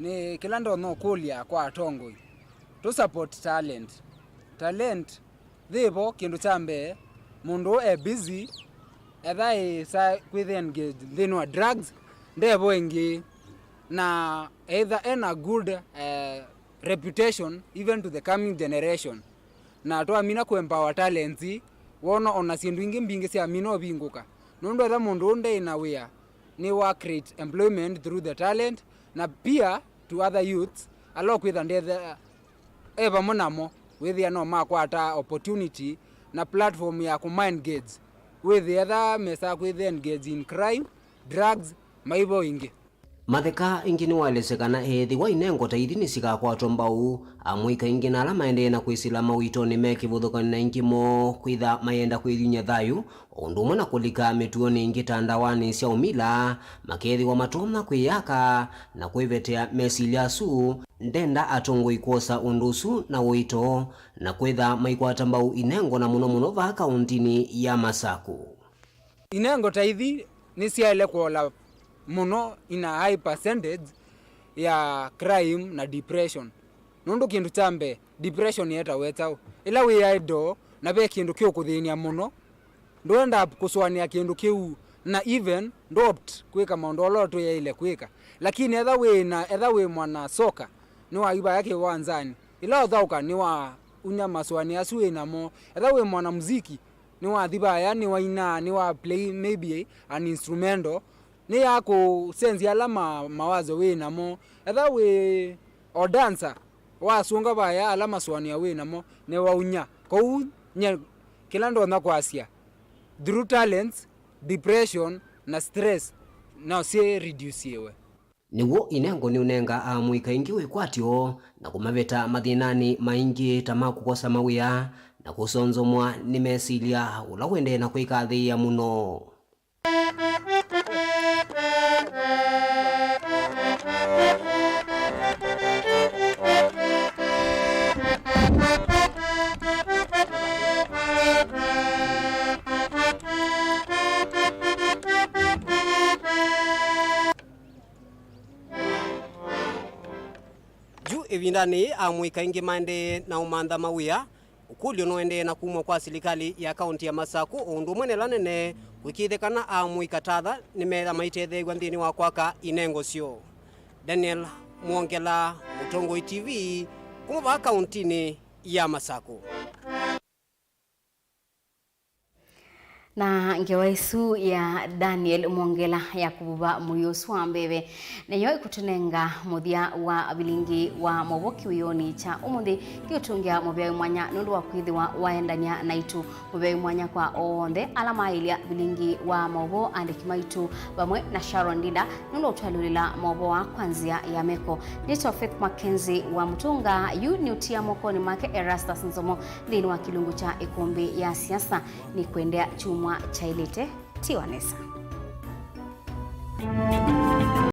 Nĩ kĩla ndonya ũkũlya kwa atongoi, tũ support talent. Talent yĩvo, kĩndũ kya mbee, mũndũ e busy, etha ĩsa kwĩthĩa engaged nthĩnĩ wa drugs, ndevo ĩngĩ, na either ena good, eh, reputation even to the coming generation. Na twamina kũ empower talents, wona ona syĩndũ ingĩ mbingĩ syamina ũvingũka. Nũndũ etha mũndũ ũũ nde na wĩa, nĩ wa create employment through the talent, na pia to other youths, ala ũkwĩtha ndethe e vamwe namo, wĩthĩa no makwata opportunity na platform ya kũma engage, wĩthĩa etha mesa kwĩthĩa engage in crime, drugs, maivo ingĩ. Matheka ĩngĩ nĩwaelesya kana ethĩwa inengo ta ithi nĩsikakwatwa mbau, amũika aingĩ na ala maendee na kwĩsĩla mawĩtonĩ me kĩvathũkany'o na aingĩ moo kwĩtha mayenda kwĩthuny'a thayũ, o ũndũ ũmwe na kũlika mĩtuonĩ ĩngĩ ta ndawanĩ sya ũmila, makethĩwa matonya kwĩyaka na kwĩvetea mesilya asu. Ndenda atongoi kwosa ũndũ ũsu na ũito na kwĩtha maikwata mbau inengo, na mũno mũno vaa kaũntinĩ ya Masaku. Inengo ta ithi nĩsyaĩle kũola mũno in a high percentage ya crime na depression. Nũndũ kĩndũ kya mbee, depression yetawa ĩtaũ? Ĩla wĩ idle na ve kĩndũ kĩũkũthĩny'a mũno, ndwenda kũsũanĩa kĩndũ kĩu, na even ndũ opt kwĩka maũndũ ala ũtũyaĩle kwĩka. Lakini etha wĩ na, etha wĩ mwana soka, nĩwaivaya kĩwanzanĩ, ĩla ũthaũka nĩwaunya masũanĩo asu wĩ namo. Etha wĩ mwana muziki, nĩwathi vaya, nĩwainaa, nĩwa play maybe an instrumental, nĩ ya kũsenzya ala ma-, mawazo wĩ namo. Etha wĩ o dancer, wasũnga vaya ala masũanĩo wĩ namo, nĩwaunya. Kwoou nye kĩla ndonya kwasya, through talents, depression na stress no syĩ reduciwe. Nĩw'o inengo nĩũnengaa amũika aingĩ wĩkwatyo na kũmaveta mathĩnanĩ maingĩ ta ma kũkosa mawĩa na kũsonzomwa nĩ mesilya, ũla ũendee na kwĩkathĩĩa mũno. Yu ĩvindanĩ yĩĩ, amũika aingĩ maendee na ũmantha mawĩa. Ũkũlyo nũendee na kumw'a kwa silikalĩ ya kaũnti ya Masaku, o ũndũ ũmwe na ĩla nene, kũĩkĩĩthya kana amũika tatha nĩmeetha maitetheew'a nthĩnĩ wa kwaka inengo syoo. Daniel Mwongela, Mũtongoi T V, kuma vaa kaũntinĩ ya Masaku. Na ngewa ĩsu ya Daniel Mwongela ya kũvuva mũio ũsu wa mbeve, nĩyo ĩkũtũnenga mũthya wa vilingi wa maũvoo kĩwĩonĩ kya ũmũnthĩ, kĩũtũngĩa mũvea wĩ mwanya nũndũ wa kwĩthĩwa waendany'a naitũ. Mũvea wĩ mwanya kwa onthe ala maaĩlya vilingi wa maũvoo, andĩki maitũ, vamwe na Sharon Ndinda, nũndũ wa ũtũalyũlĩla maũvoo aa kwa nzĩa ya meko. Nĩtawa Faith Mackenzie wa Mũtũnga, yu nĩũtia mokonĩ make Erastus Nzomo nthĩnĩ wa kĩlungu kya ĩkũmbĩ ya siasa. Nĩkwendea kyumwa kyaĩlĩte. Tiwa nesa.